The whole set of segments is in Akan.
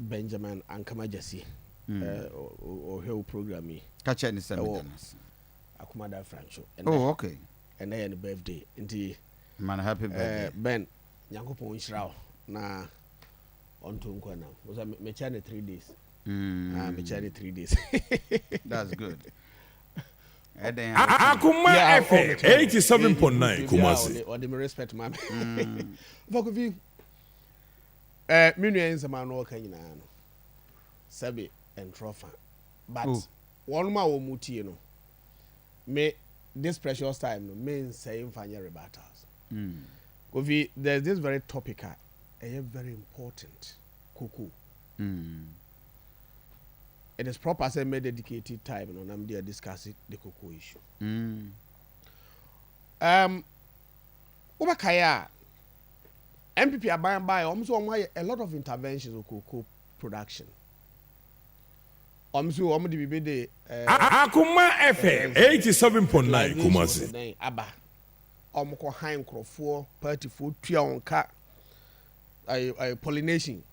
Benjamin Ankama Gyasi. Ɔhwɛ wo program yi. Ka kyerɛ ne sɛ Ɛwɔ meda no ase. Akomada Franco. Oh, okay. Ɛnɛ yɛ ne birthday nti Man, happy birthday. Ben, Nyankopɔn nhyira wo na ɔnto nkɔ nam wo sɛ mekyɛ ne 3 days. Ah, mekyɛ ne 3 days. That's good. Ɛdɛn? Akoma Yeah, oh, FM mekyɛ no. 87.9 Kumasi. Ɔde me respect ma me. Ɔfa Kofi, me nua yi nsɛm ano ɔka nyinaa no, sɛbi, ntorɔ fa, but Oh. wɔn a wɔn mu tie no, me this precious time no, me nsɛn nfa nyɛ rebuttals. Kofi, there's this very topic a ɛyɛ very important, cocoa. It is proper sɛ me dedicated time no na me de discuss the cocoa issue. Wobɛkaeɛ a, NPP aban baeɛ, wɔn nso wɔn ayɛ a lot of interventions wɔ cocoa production. Wɔn nso wɔn de biribi de Akoma FM 87.9 Kumasi. Fertilization aba, wɔn kɔ han nkurɔfoɔ, partyfoɔ tua wɔn ka, ɛyɛ ɛyɛ pollination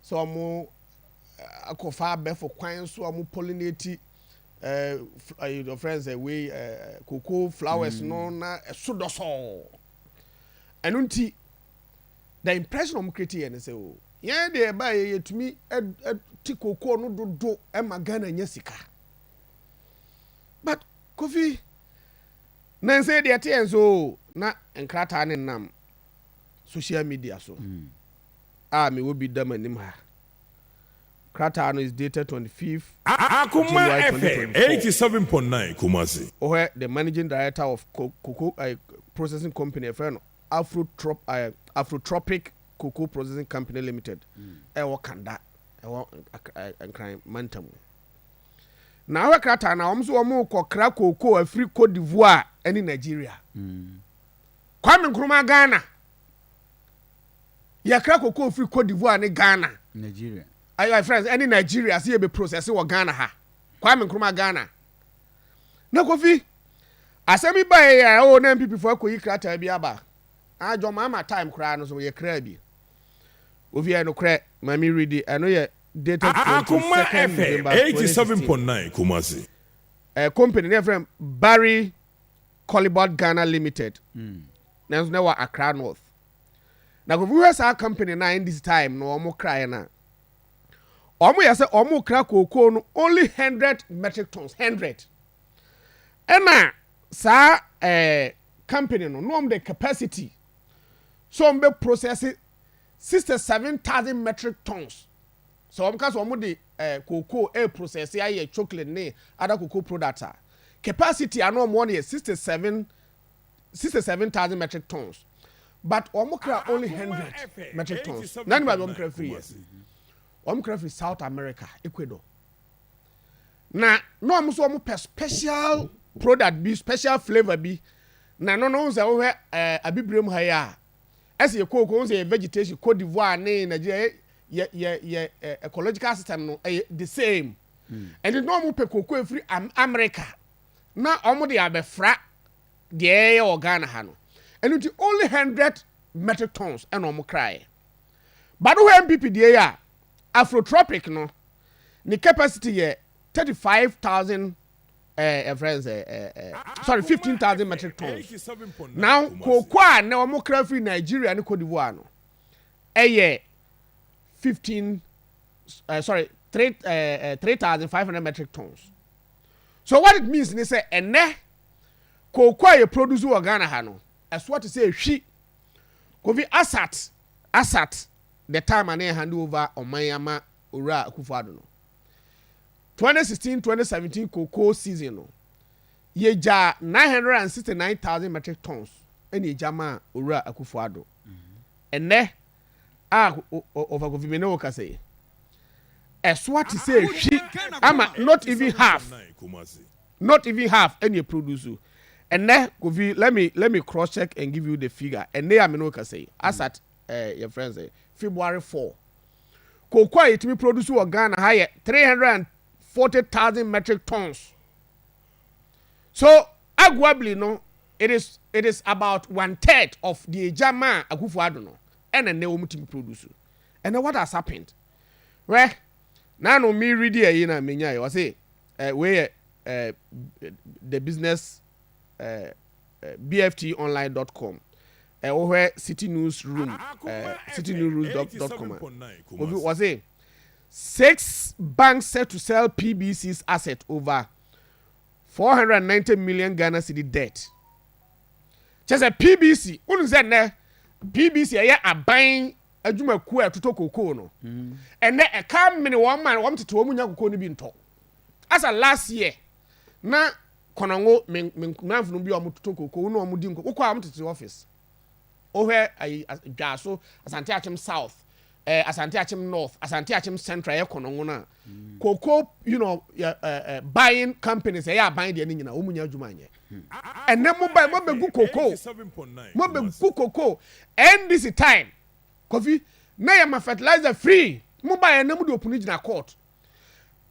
sɛ wɔn akɔfa abɛfo kwan so a wɔn pollinate ɛyɛ your friends wei cocoa flowers no na ɛso dɔsɔɔ. Ɛno nti the impression wɔn create yɛ ne sɛ, o, yɛn deɛ ɛba yɛ, yɛtumi ɛ ɛ ti cocoa no dodo ɛma Ghana nya sika. But Kofi, nansa deɛ ɛte yɛn so na nkrataa ne nam social media so a mewɔ bi dam anim ha. Krataa no is dated 25th Akoma January FM 2024. 87.9 Kumasi. Wohwɛ, the managing director of cocoa processing company ɛfrɛ no Afrotropic Cocoa Processing Company Limited, ɛwɔ Kanda, ɛwɔ Nkran mantam. Na ahwɛ krataa na wɔn nso wɔn kɔkra cocoa afiri Cote d'Ivoire ɛne Nigeria. Kwame Nkrumah Ghana, yɛkra cocoa firi Cote d'Ivoire ne Ghana. Nigeria. Ayo friends, ɛne Nigeria sɛ yɛbɛ process wɔ Ghana ha. Kwame Nkrumah Ghana. Na Kofi, asɛm yi ba yɛ o, na NPP fo akɔyi krataa bi aba adwɔ maama time koraa no so yɛkra bi. Ofi yɛ nokorɛ, maame redi ɛno yɛ dated Akoma 22nd FM November 2016. 87.9 Kumasi. Company ne yɛfrɛ no Barry Callebaut Ghana Limited, nanso na ɛwɔ Accra North. Na Kofi, wohwɛ saa company na in this time no wɔn kraeɛ no a, wɔn yɛ sɛ wɔn kra kookoo no only 100 metric tons, 100. Ɛna saa company no na wɔn de capacity so wɔn bɛ process 67,000 metric tons. So wɔn ka sɛ wɔn de cocoa process ayɛ chocolate ne other cocoa products a, capacity ano wɔn wɔ no yɛ 67,000 metric tons, but wɔn kra only 100 metric tons. Na ne baabi wɔn kra firi yɛ, wɔn kra firi South America, Ecuador. Na wɔn nso wɔn pɛ special product bi, special flavour bi. Na no sɛ wohwɛ Abibirem ha yi a, ɛsɛ yɛ kooko sɛ yɛ vegetation, Cote d'Ivoire ne Nigeria yɛ ecological system no ɛyɛ the same. Ɛnti na wɔn pɛ kooko efiri America na wɔn de abɛfra deɛ ɛyɛ wɔ Ghana ha no. Ɛno nti only 100 metric tons ɛna wɔn kraeɛ. Bado hɔ, NPP deɛ yi a, Afrotropic no ne capacity yɛ 35,000, ɛfrɛ sɛ ɛɛ sorry, 15,000 metric tons. Now kooko a na wɔn kra firi Nigeria ne Cote d'Ivoire no ɛyɛ 15, sorry, 3,500 metric tons. So what it means ni sɛ ɛnɛ kooko a yɛ produce wɔ Ghana ha no, ɛsoɔ te sɛ ehwi. Kofi, asat the time a ne yɛ hand over ɔman ama Owura Akufo-Addo no, 2016 2017 cocoa season no, yɛgya 969,000 metric tons ɛna yɛgya ma Owura Akufo-Addo. Ɛnɛ a ɔfa Kofi, mi ne wo kasa yi, ɛso ate sɛ ehwi ama not even half, not even half ɛna yɛ produce ɛnɛ. Kofi, let me cross check and give you the figure. Ɛnɛ a mi ne wo kasa yi, asat yɛ friends February 4, cocoa a yɛtumi produce wɔ Ghana ha yɛ 340,000 metric tons. So arguably no, it is about one third of the ejama Akufo-Addo no ɛna ɛnɛ wɔn tumi produce. Ɛnɛ what has happened? Hwɛ, naano me readi ayi na me nyae, ɔse eh, wei yɛ eh, the business eh, bftonline dot com, eh, wohwɛ city news room, eh, city news dot dot com a, obi ɔse six banks set to sell PBC's asset over 490 million Ghana cedi debt. Kyɛ sɛ PBC, wonu sɛ nnɛ PBC ɛyɛ aban adwumakuo a ɛtotɔ kokoo no, ɛnɛ ɛka mene wɔn ma wɔn tete wɔn nya kokoo no bi ntɔ. Asa last year na kɔnɔngo me me mmeranfo bi a wɔn totɔ kokoo na wɔn di nkɔ wokɔ a wɔn tete office. Wohwɛ ayi Dwaso, Asante Akyem South, eh, Asante Akyem North, Asante Akyem Central ɛyɛ kɔnɔngo no a cocoa eh, eh, buying companies ɛyɛ aban deɛ no nyinaa wɔn nya adwuma nyɛ. Ɛnɛ mo ba mo bɛgu cocoa, mo bɛgu cocoa. NDC time Kofi na yɛ ma fertilizer free, mo ba yɛ na mo de opunu gyina court.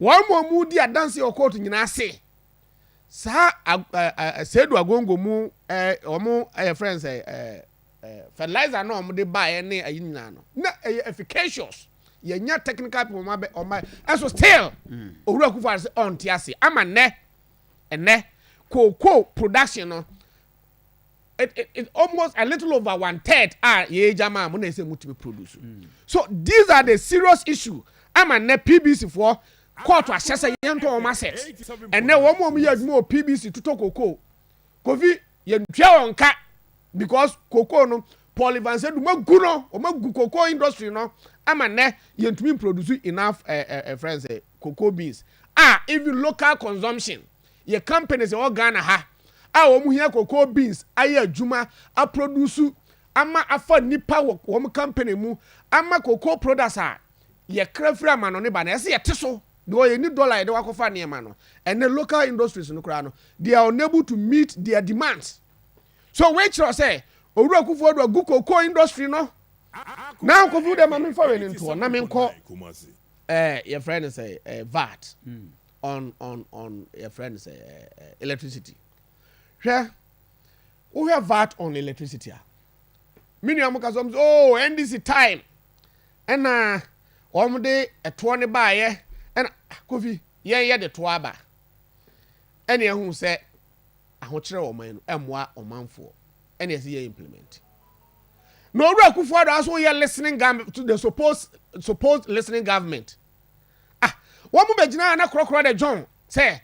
Wɔn mo mo di adanse wɔ court nyinaa se saa Seidu Agongo mu wɔn ɛyɛ friends ɛ fertilizer na wɔn de baeɛ ne ayi nyinaa no na ɛyɛ efficacious, yɛnya technical people wɔn abɛ wɔn ba ɛso still Owura Akufo Addo sɛ ɔnte ase ama nnɛ ɛnɛ cocoa production no it almost a little over one third a yɛgya maa mo na ɛsɛ mo tumi produce. So these are the serious issue ama nnɛ PBC foɔ court ahyɛ sɛ yɛntɔ wɔn asset. Ɛnɛ wɔn a wɔyɛ adwuma wɔ PBC totɔ cocoa, Kofi, yɛntua wɔn ka because cocoa no Paul Evans Adu magu no, wɔn agu cocoa industry no ama nnɛ yɛntumi produce enough friends cocoa beans a even local consumption. Yɛ companies ɛwɔ Ghana ha a wɔn hia cocoa beans ayɛ adwuma aproduce ama afa nipa wɔ wɔn company mu ama cocoa products a yɛkra firi ama no ne ba no ɛsɛ yɛte so because yɛni dollar yɛde wakɔfa nneɛma no. Ɛnɛ local industries no koraa no, they are unable to meet their demands. So wei kyerɛ sɛ Owura Akufo Addo agu cocoa industry no. Na Kofi de ma memfa wei ne ntoɔ na menkɔ yɛfrɛ no sɛ VAT on yɛfrɛ no sɛ electricity. Hwɛ, wohwɛ VAT on electricity a, me nua mo ka sɛ oh, NDC time ɛna wɔn de ɛtoɔ ne baayɛ. Ɛna Kofi, yɛn yɛ de toɔ aba ɛna ɛho sɛ ahokyerɛ wɔ ɔman no ɛmmoa ɔmanfoɔ ɛna ɛsɛ yɛ implement. Na Owura Akufo Addo aso yɛ listening government to the supposed listening government. Ah, wɔn mo bɛgyina na korɔkorɔ de John sɛ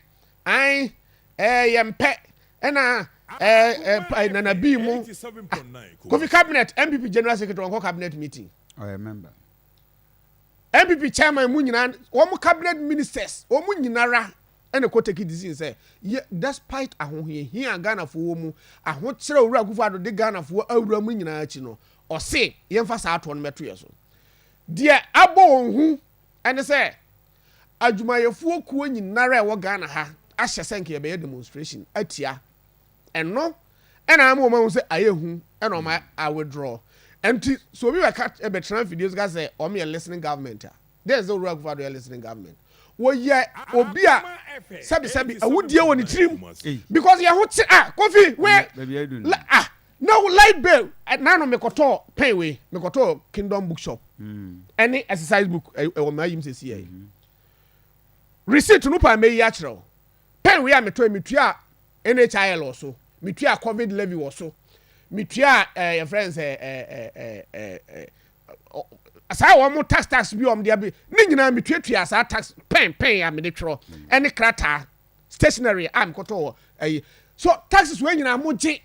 an yɛn pɛ ɛna ɛɛ Nana bii mu. Ah, Kofi, cabinet NPP general secretary wɔn kɔ cabinet meeting. Ɔyɛ member. NPP chairman mu nyinaa, wɔn cabinet ministers wɔn mu nyinara ɛna kɔ take decision sɛ yɛ despite ahohiahia a Ghanafoɔ wɔ mu, ahokyerɛ Owura Akufo Addo de Ghanafoɔ awura mu nyinaa akyi no, ɔse yɛmfa saa atoɔ no mɛto yɛ so. Deɛ abɔ wɔn hu ɛne sɛ adwumayɛfoɔ kuo nyinara a ɛwɔ Ghana ha ahyɛ sɛ nka yɛbɛyɛ demonstration atia ɛno, ɛna ama wɔn ahu sɛ ayɛ hu ɛna wɔn a withdraw. Nti so obi bɛka ɛbɛtena afidie so ka sɛ wɔn yɛ listening government a, deɛ sɛ Owura Akufo Addo yɛ listening government, wɔyɛ obi a sɛbisɛbi awudie wɔ ne tirim because yɛn ho kye. Ah, Kofi, we ah na light bill nanu mekɔtɔ pen wei, mekɔtɔ Kingdom Bookshop ɛne exercise book ɛwɔ maa yim sɛ si yɛ receipt no pa meyi akyerɛw. Pen wei a metɔ yi, metua NHIL wɔ so, metua COVID levy wɔ so, metua yɛfrɛ no sɛ ɛɛ ɛɛ ɛɛ saa wɔn tax bi wɔn de abi ne nyinaa, metuatua saa tax. Pen a mede twerɛ ɛne krataa stationery a mekɔtɔ wɔ ɛyi so, taxes wei nyinaa mo gye.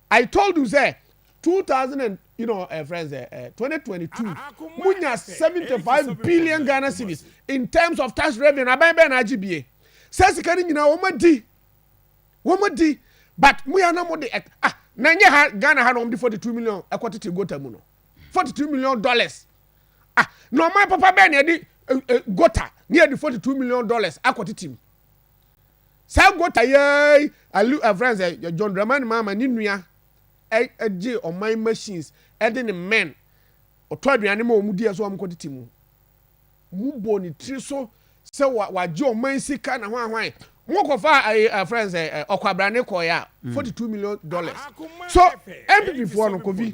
I told you sɛ 2000 and friends 2022 munya 75 billion Ghana cedis in terms of tax revenue. Aban bɛn na agye bie sɛ sika no nyinaa wɔn adi, wɔn adi? But mo yɛ na mo de ah na nye ha Ghana ha na wɔn de 42 million ɛkɔ tete gutter mu no, $42 million. Ah, na ɔman papa bɛn na yɛde gutter ne yɛde $42 million akɔ tete mu? Saa gutter yɛɛ alu friends John Dramani Mahama ne nua ɛgye ɔman machines ɛde ne men ɔtɔ aduane ma wɔn di ɛso wɔn kɔ tete mu. Mu bɔ ne tiri so sɛ wa wagye ɔman sika na hwan hwan mo kɔfa ɛɛ ɛ friends ɔkwabrane kɔɛ a $42 million. So NPP foɔ no, Kofi,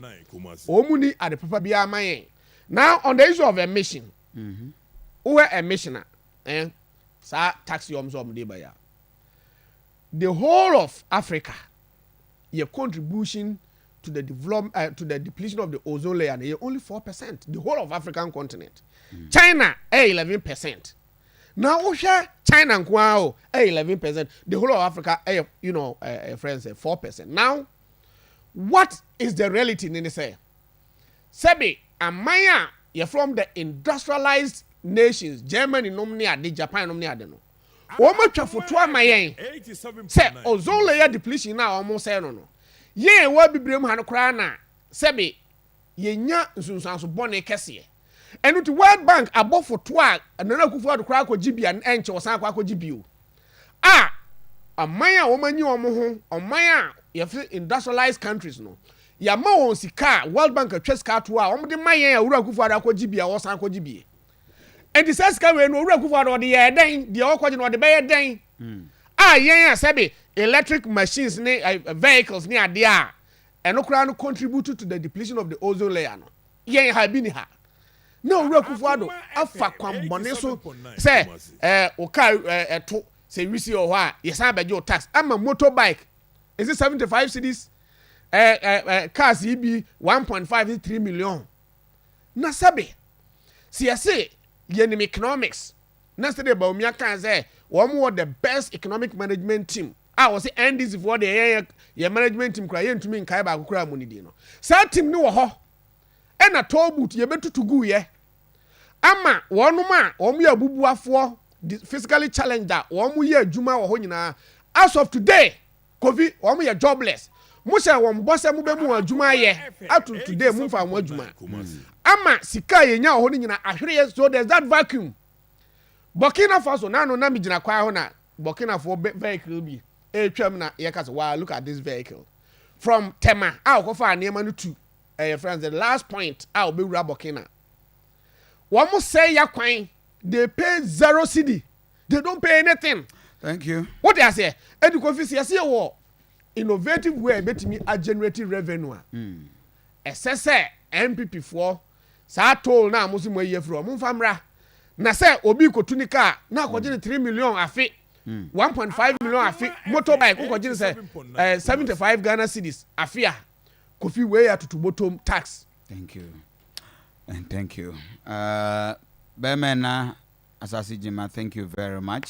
wɔn mu ni ade papa biara ma yɛn. Now on the issue of emission. Wohwɛ emission a, saa tax yi ɔmo sɛ ɔmo de ba yi a, the whole of Africa yɛ contribution to the depletion of the ozone layer no yɛ only 4%, the whole of African continent. China ɛyɛ 11%. Na wohwɛ China nko ara o, ɛyɛ 11%, the whole of Africa ɛyɛ friends 4%. Now what is the reality ne sɛ, sɛbi, aman a yɛ from the industrialized nations, Germany nom ne ade, Japan nom ne ade no, wɔn atwa foto ama yɛn sɛ ozone layer depletion na wɔn sɛ no, yɛn ɛwɔ abibire mu ha no koraa na sɛbi yɛnya nsunsuanso bɔne kɛseɛ. Ɛno ti World Bank abɔ foto a Nana Akufo Addo koraa akɔgye bi a ɛnkyɛ wɔsan akɔ akɔgye bi o, a ɔman a wɔn anyi wɔn ho, ɔman a yɛfrɛ industrialized countries no, yɛama wɔn sika a World Bank atwa sika ato a wɔn de ma yɛn a Owura Akufo Addo akɔgye bi a wɔsan akɔgye bi. Nti sɛ sika wei no, Owura Akufo Addo ɔde yɛ dɛn? Deɛ ɔkɔgye no, ɔde bɛyɛ dɛn a yɛn a sɛbi electric machines ne vehicles ne adeɛ a ɛno koraa no contribute to the depletion of the ozone layer no, yɛn ha bi ni ha na Owura Akufo Addo afa kwan bɔne so sɛ o kaa ɛto sɛ wisi wɔ hɔ a, yɛsan abɛgye o tax ama motorbike. Is it 75 cedis? ɛɛ ɛɛ ɛɛ cars yi bi 1.5 3 million. Na sɛbi si yɛse yɛnim economics na sɛdeɛ Bawumia kan sɛ wɔn wɔ the best economic management team a wɔsɛ NDC foɔ deɛ, yɛyɛ yɛ management team kora yɛntumi nkae baako kora mu ne din no. Saa team no wɔ hɔ ɛna toll booth yɛbɛtutu gu yɛ ama wɔnom a wɔn yɛ abubuafoɔ, physically challenged a wɔn yɛ adwuma wɔ hɔ nyinaa. As of today, Kofi, wɔn yɛ jobless. Mo hyɛ wɔn bɔ sɛ mo bɛ mu wɔn adwuma ayɛ, up to today mo nfa wɔn adwuma ama sika a yɛnya wɔ hɔ no nyinaa ahwere yɛ. So there's that vacuum. Burkina Faso nanu na mi gyina kwan ho na Burkinafoɔ vehicle bi etwam na yɛka sɛ, "Wow, look at this vehicle," from Tema a ɔkɔfa nneɛma no to ɛyɛ friends the last point a ɔbɛwura Burkina. Wɔn sɛ ya kwan, they pay 0 cedi, they don't pay anything. Thank you. Wote aseɛ? Ɛdi Kofi si yɛsɛ wɔ innovative way a ebetumi a generate revenue a ɛsɛ sɛ NPP foɔ saa toll na mo si mo ayi afiri hɔ, mo nfa mmra. Na sɛ obi kotu ne kaa na akɔgye ne 3 million afe, 1.5 million afe, motorbike wokɔgye ne sɛ 75 Ghana cedis afe a, Kofi, wei yɛ atotobotom tax. Thank you and thank you, bɛrima na asase gyima, thank you very much.